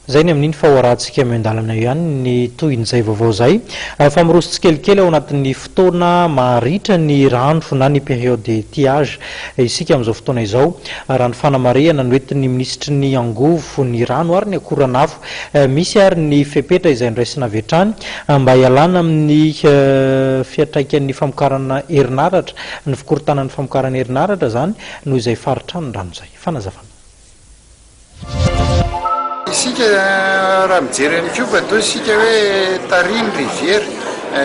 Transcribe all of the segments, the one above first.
Izay ny amin'iny fa ho arahantsika miandalana eo ihany ny tohin'izay vaovao izay. Fa miroso tsikelikely ao anatin'ny fotoana maharitra ny rano na ny période d'étiage isika amin'izao fotoana izao. Raha ny fanamarihana noentin'ny minisitry ny angovo, ny rano ary ny akoran'afo. Misy ary ny fepetra izay noraisina avy hatrany mba hialana amin'ny fiantraikan'ny famokarana herinaratra, ny fikorontanan'ny famokarana herinaratra izany noho izay faritran'ny rano izay. Fanazavana. Isika raha mijery an'i Cuba toa isika hoe tary ny rivière,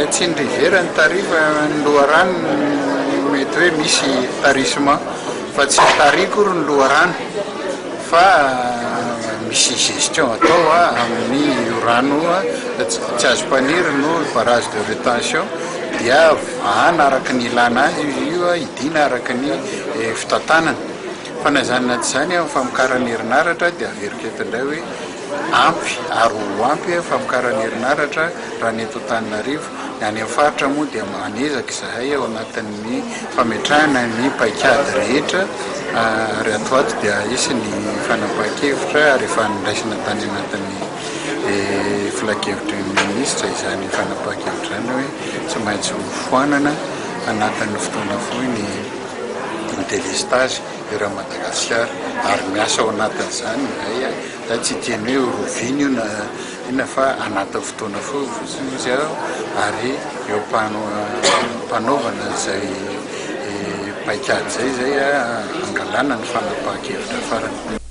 tsy ny rivière no tary fa ny loharano mety hoe misy tarissement fa tsy tary akory ny loharano fa misy gestion atao amin'ny io rano tsy azo mpaniry no barrage de retention dia vahana araka ny ilana azy io, hidiana araka ny fitantanana. Fa na izany na tsy izany, amin'ny famokarana herinaratra dia averiko eto indray hoe ampy ary ho ampy famokarana herinaratra raha ny eto Antananarivo. Ny any amin'ny faritra moa dia manezaka izahay ao anatin'ny fametrahana ny paikady rehetra ary ato ho ato dia hisy ny fanapahan-kevitra ary efa noraisina tany anatin'ny filankevitry ny minisitra izany fanapahan-kevitra izany hoe tsy maintsy hofoanana anatin'ny fotoana fohy ny ny délestage eran'i Madagasikara ary miasa ao anatin'izany izahay, izahay tsy hiteny hoe roviana io na inona fa anatin'ny fotoana fohy fotsiny izy ary eo am-panaovana izay paikady izay izay hangalana ny fanapahan-kevitra farany.